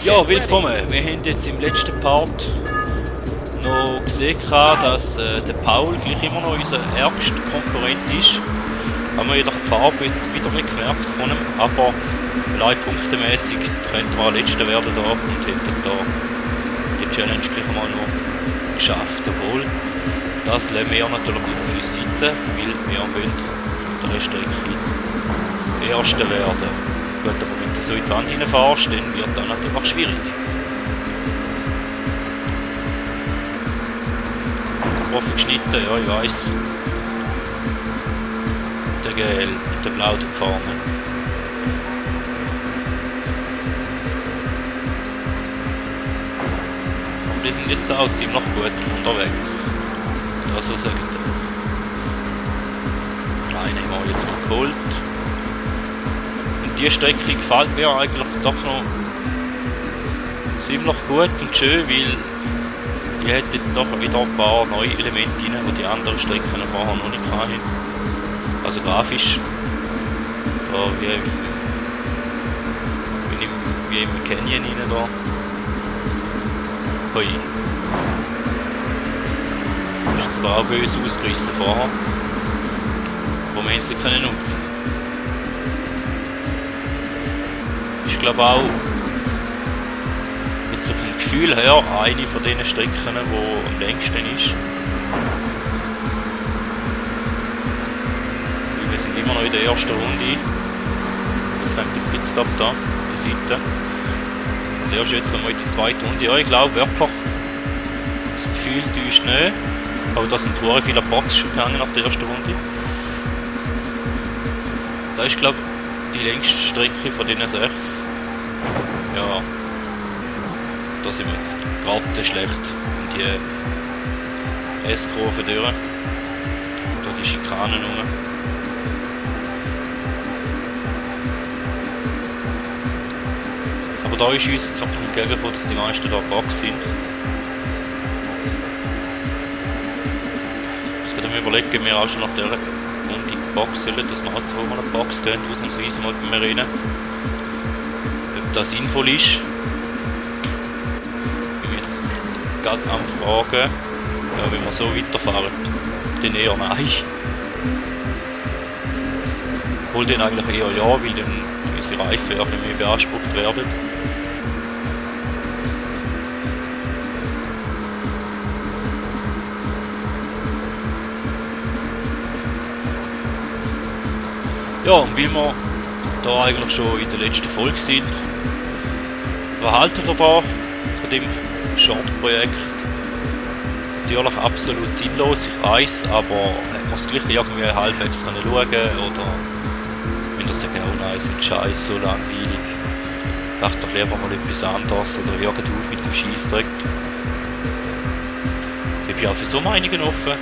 Ja, willkommen. Wir haben jetzt im letzten Part noch gesehen, dass der Paul gleich immer noch unser ärgster Konkurrent ist. Haben wir jedoch die Farbe jetzt wieder nicht gemerkt von ihm, aber leitpunktemäßig könnte man letzter werden da und hätten da die Challenge gleich mal noch geschafft. Obwohl, das lassen wir natürlich nicht auf uns sitzen, weil wir wollen mit der Strecke Erster werden. Gut, aber wenn du so in die Wand reinfährst, dann wird das natürlich schwierig. Offen geschnitten, ja, ich weiss. Der Gel und der Blau da vorne. Aber die sind jetzt auch ziemlich gut unterwegs. Ja, so sagt er. Einen haben wir jetzt mal geholt. Die Strecke gefällt mir eigentlich doch noch ziemlich gut und schön, weil die hat jetzt doch wieder ein paar neue Elemente rein, die anderen Strecken vorher noch nicht hatten. Also grafisch, wie im Canyon rein da. Hui. Das ist aber auch böse ausgerissen vorher, wo wir jetzt nicht nutzen können. Ich glaube auch, jetzt so vom Gefühl her, eine von diesen Strecken, die am längsten ist. Wir sind immer noch in der ersten Runde. Jetzt fängt der Pitstop da, auf der Seite. Und erst jetzt kommen wir in die zweite Runde. Ja, ich glaube wirklich, das Gefühl täuscht nicht. Aber da sind viele Boxen schon gegangen nach der ersten Runde. Da ist, glaube ich, die längste Strecke von diesen 6. Ja, da sind wir jetzt gerade schlecht in die S-Kurve durch. Da die Schikanen rum. Aber da ist uns jetzt wirklich entgegengekommen, dass die meisten da Box sind. Jetzt können wir überlegen, wir auch schon nach der und die Box sollen, dass wir halt zweimal eine Box gehen, ausnahmsweise mal beim Rennen. Ob das sinnvoll ist. Ich bin jetzt gerade am Fragen, ja, wenn wir so weiterfahren, dann eher nein. Obwohl dann eigentlich eher ja, weil dann unsere Reifen auch nicht mehr beansprucht werden. Ja, und weil wir da eigentlich schon in der letzten Folge sind, was haltet ihr da von dem Short-Projekt? Natürlich absolut sinnlos, ich weiss, aber man muss gleich irgendwie halbwegs schauen oder wenn ihr sagt, oh nein, ist ein Scheiß, so langweilig, macht doch lieber mal etwas anderes oder hört auf mit dem Scheissdreck. Ich bin auch für so Meinungen offen.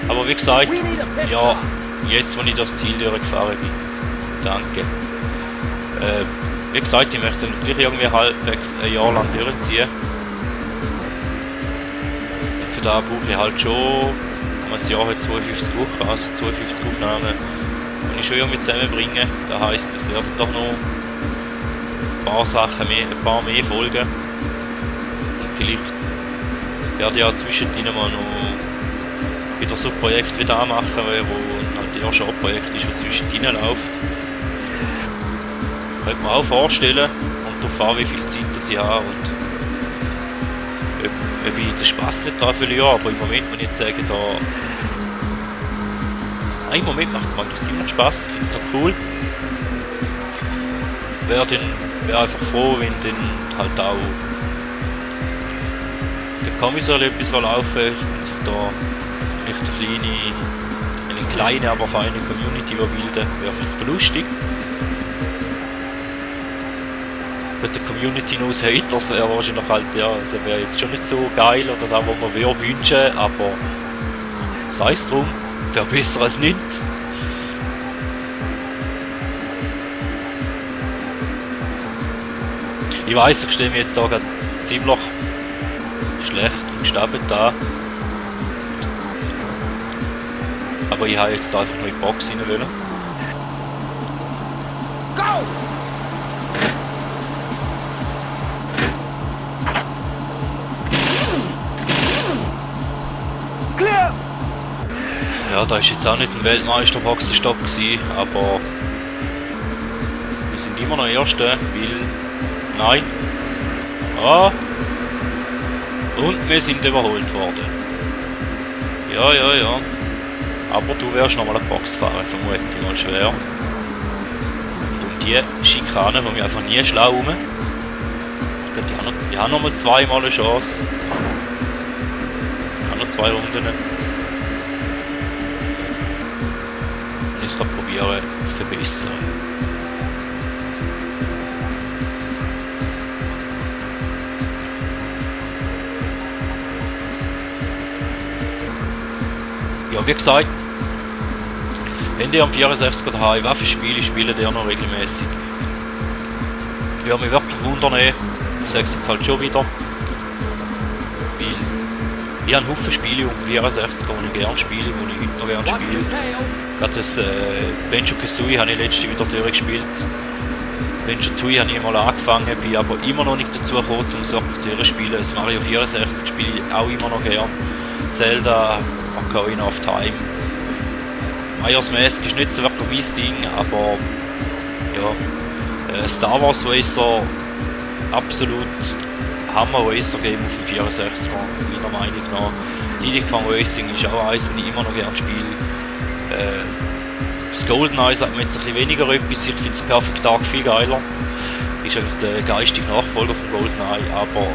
Aber wie gesagt, ja, jetzt, wo ich das Ziel durchgefahren bin. Danke. Wie gesagt, ich möchte es natürlich irgendwie halbwegs ein Jahr lang durchziehen. Und für das brauche ich halt schon, das Jahr hat 52 Wochen, also 52 Aufnahmen, die ich schon irgendwie zusammenbringen. Das heisst, es werden doch noch ein paar Sachen mehr, ein paar mehr folgen. Und vielleicht werde ich auch zwischendrin mal noch wieder so ein Projekt wieder anmachen, wo halt eher schon ein Projekt ist, das zwischendrin läuft. Könnte man auch vorstellen und darauf an, wie viel Zeit das ich habe und ob ich den Spass nicht da verliere, aber im Moment, wenn ich jetzt sage, im Moment macht es mir eigentlich ziemlich Spass, ich finde es so cool. Wäre einfach froh, wenn dann halt auch der Kommissar etwas laufen, wenn sich da vielleicht eine kleine, aber feine Community bilden, wäre vielleicht lustig. Mit der Community aus Haters wäre wahrscheinlich halt, ja, also wäre jetzt schon nicht so geil oder das, was man würde wünschen, aber sei es drum, wäre besser als nicht. Ich weiss, ich stehe mir jetzt da gerade ziemlich schlecht und gestapelt da. Aber ich habe jetzt einfach noch in die Box rein wollen. Go! da war jetzt auch nicht ein Weltmeister-Boxenstopp gewesen, aber wir sind immer noch Erste, weil... Nein. Ah. Und wir sind überholt worden. Ja. Aber du wärst nochmal eine Box fahren, vermute ich mal schwer. Und um die Schikane kommen wir einfach nie schlau rum. Die haben nochmal zweimal eine Chance. Ich habe noch 2 Runden. Und ich kann probieren zu verbessern. Ja, wie gesagt, wenn ihr am 64er daheim Waffenspiele spielt, ihr noch regelmäßig. Ich würde mich wirklich wundern, ich sage es jetzt halt schon wieder. Weil ich habe einen Haufen Spiele um 64, die ich gerne spiele, die ich heute noch gerne spiele. Gerade das Banjo-Kazooie habe ich letztes wieder durchgespielt. Banjo-Tooie habe ich mal angefangen, bin aber immer noch nicht dazu gekommen, um es wirklich durchzuspielen. Das Mario 64 spiele ich auch immer noch gerne. Zelda, Ocarina of Time. Majora's Mask ist nicht so wirklich mein Ding, aber ja, Star Wars Racer, absolut Hammer Racer Game auf dem 64er, meiner Meinung nach. Diddy Kong Racing ist auch eins, das ich immer noch gerne spiele. Das GoldenEye sagt mir jetzt ein bisschen weniger etwas, ich finde das Perfect Dark viel geiler. Ist eigentlich der geistige Nachfolger von GoldenEye, aber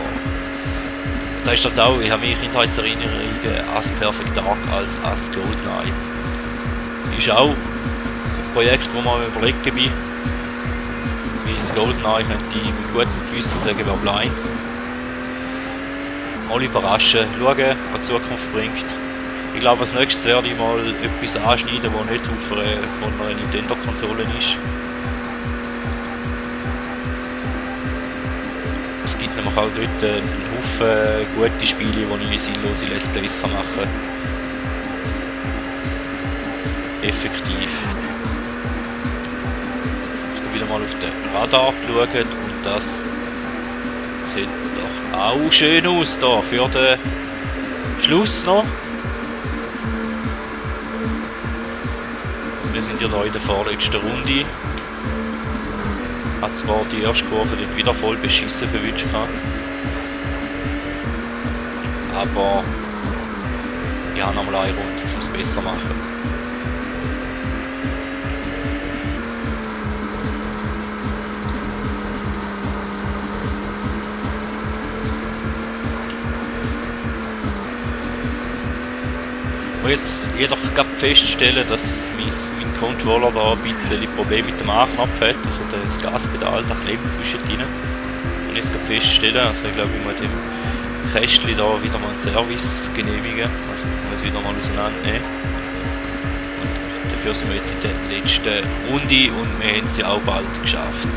da ist halt auch, ich habe meine Kindheitserinnerungen als Perfect Dark als GoldenEye. Ist auch ein Projekt, das man überlegt bin. Weil das GoldenEye könnte ich mit gutem Gewissen sagen, wer blind. Mal überraschen, schauen, was die Zukunft bringt. Ich glaube, als nächstes werde ich mal etwas anschneiden, das nicht auf einer Nintendo-Konsole ist. Es gibt nämlich auch dort einen Haufen gute Spiele, wo ich sinnlose Let's Plays machen kann. Effektiv. Ich habe wieder mal auf den Radar geschaut und das sieht doch auch schön aus da für den Schluss noch. Wir sind ja noch in der vorletzten Runde. Hat zwar die erste Kurve dort wieder voll beschissen verwünscht gehabt. Aber ich habe nochmal eine Runde, um es besser zu machen. Und jetzt jedoch feststellen, dass mein Controller da ein bisschen Probleme mit dem A-Knopf hat, also das Gaspedal, da klebt zwischendrin. Und jetzt feststellen, also ich glaube, ich muss dem Kästchen da wieder mal einen Service genehmigen, also ich muss wieder mal auseinandernehmen. Und dafür sind wir jetzt in der letzten Runde und wir haben es ja auch bald geschafft.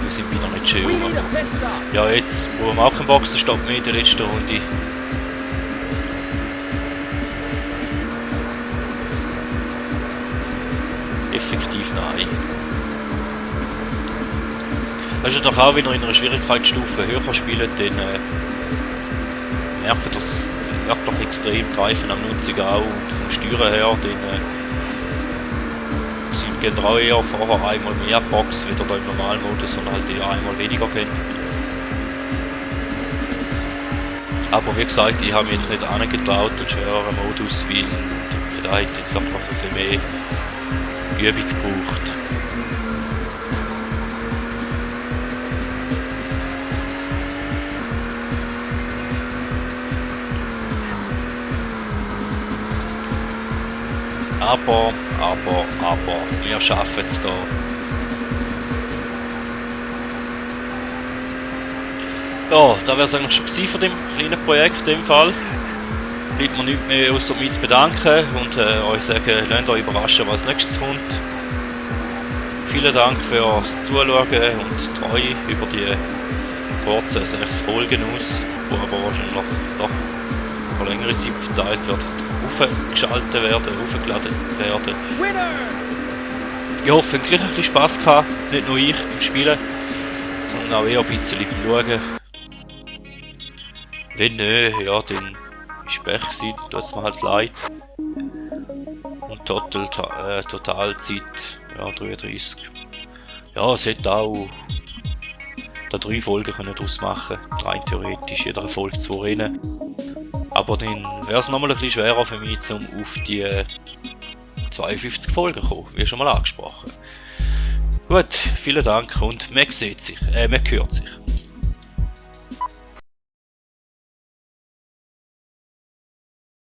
Sind wieder nicht schön. Ja, jetzt brauchen wir auch keinen Boxenstopp mehr in der letzten Runde. Effektiv nein. Das ist doch auch, wenn ihr in einer Schwierigkeitsstufe höher spielt, dann merkt ihr das wirklich extrem greifen am Nutzung auch und vom Steuern her, dann geht ihr auch eher vorher einmal mehr Box, wieder da im Normalmodus, sondern halt eher einmal weniger kennt. Aber wie gesagt, ich habe mich jetzt nicht angetraut, den schwereren Modus, weil da hätte jetzt wirklich noch ein bisschen mehr Übung gebraucht. Aber, wir schaffen es da. Ja, das wäre es eigentlich schon gewesen von dem kleinen Projekt in dem Fall. Bleibt mir nichts mehr außer mich zu bedanken und euch sagen, lasst euch überraschen, was nächstes kommt. Vielen Dank fürs Zuschauen und treu über die kurzen 6 Folgen aus, die aber wahrscheinlich noch doch über längere Zeit verteilt wird. Aufgeschaltet werden, aufgeladen werden. Ich hoffe, ihr habt gleich ein bisschen Spass gehabt, nicht nur ich beim Spielen, sondern auch eher ein bisschen schauen. Wenn nicht, ja, dann ist Pech gewesen, tut es mir halt leid. Und Totalzeit, ja, 33. Ja, es hätte auch da 3 Folgen können draus machen, rein theoretisch, jeder Folge 2 Rennen. Aber dann wäre es nochmal ein bisschen schwerer für mich, um auf die 52 Folgen zu kommen, wie schon mal angesprochen. Gut, vielen Dank und man hört sich.